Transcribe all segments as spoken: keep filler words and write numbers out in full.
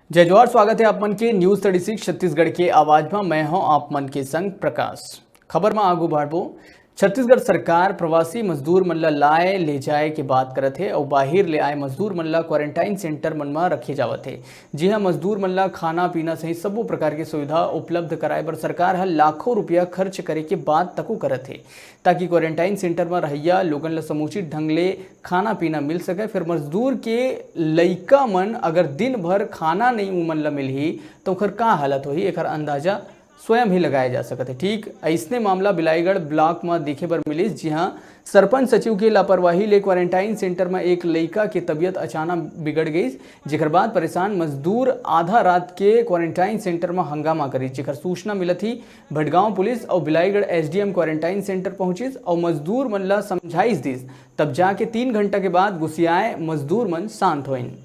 जय जोहार, स्वागत हे आप मन के News Thirty Six छत्तीसगढ़ के आवाज म। मैं हूं आप मन के संग प्रकाश। खबर म आगू बढ़बो। छत्तीसगढ़ सरकार प्रवासी मजदूर मन ल लाए ले जाए के बात करत हे अउ बाहिर ले आए मजदूर मन ल quarantine center मन म रखे जावत हे, जिहां मजदूर मन ल खाना पीना सहित सबो प्रकार के सुविधा उपलब्ध कराए बर सरकार ह लाखों रुपया खर्च करे के बात तको करत हे, ताकि quarantine center म रहइया लोगन ल समुचित ढंग ले खाना पीना मिल सके। फिर मजदूर के लइका मन अगर दिन भर खाना नइ उमन ल मिलही, त ओखर का हालत होही, एखर अंदाजा स्वयं ही लगाए जा सकत हे। ठीक अइसने मामला बिलाईगढ़ block म देखे बर मिलिस, जिहां सरपंच सचिव के लापरवाही ले quarantine center म एक लइका के तबियत अचानक बिगड़ गइस, जेकर बाद परेशान मजदूर आधा रात के quarantine center म हंगामा करिस, जेकर सूचना मिलत ही भटगांव पुलिस अउ Bilaigarh S D M quarantine center पहुंचिस अउ मजदूर मन ल समझाइस दिस। तब जाके तीन घंटा के बाद गुसियाए मजदूर मन शांत होइन।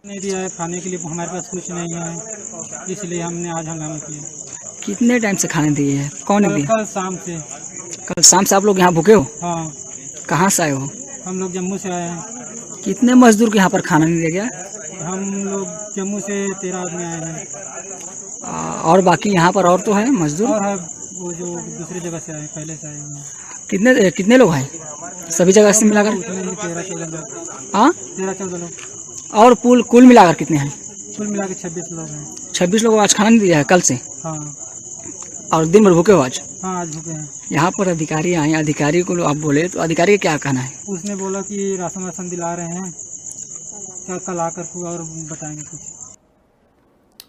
नहीं दिया है, खाने के लिए हमारे पास कुछ नहीं है, इसलिए हमने आज हंगामा किया। कितने टाइम से खाने दिए हैं? कौन कल, दिए? कल शाम से। कल शाम से आप लोग यहाँ भूखे हो? हाँ। कहाँ से आए हो? हम लोग जम्मू से आए हैं। कितने मजदूर को यहाँ पर खाना नहीं दिया गया? हम लोग जम्मू से तेरह आदमी आए हैं। आ, और बाकी यहाँ पर और तो है मजदूर? और है, वो जो दूसरी जगह से आए, पहले से आए हुए हैं। कितने, कितने लोग हैं सभी जगह से मिलाकर? उतने ही तेरह चौदह लोग। हाँ? तेरह चौदह लोग। और कुल, कुल मिलाकर कितने हैं? कुल मिला के छब्बीस लोग हैं। छब्बीस लोग को आज खाना नहीं दिया है कल से? हाँ। और दिन भर भूखे हो आज? हाँ, आज भूखे हैं। यहाँ पर अधिकारी आए, अधिकारी को आप बोले तो अधिकारी का क्या कहना है? उसने बोला कि राशन वासन दिला रहे हैं, क्या कल आकर को और बताएंगे कुछ।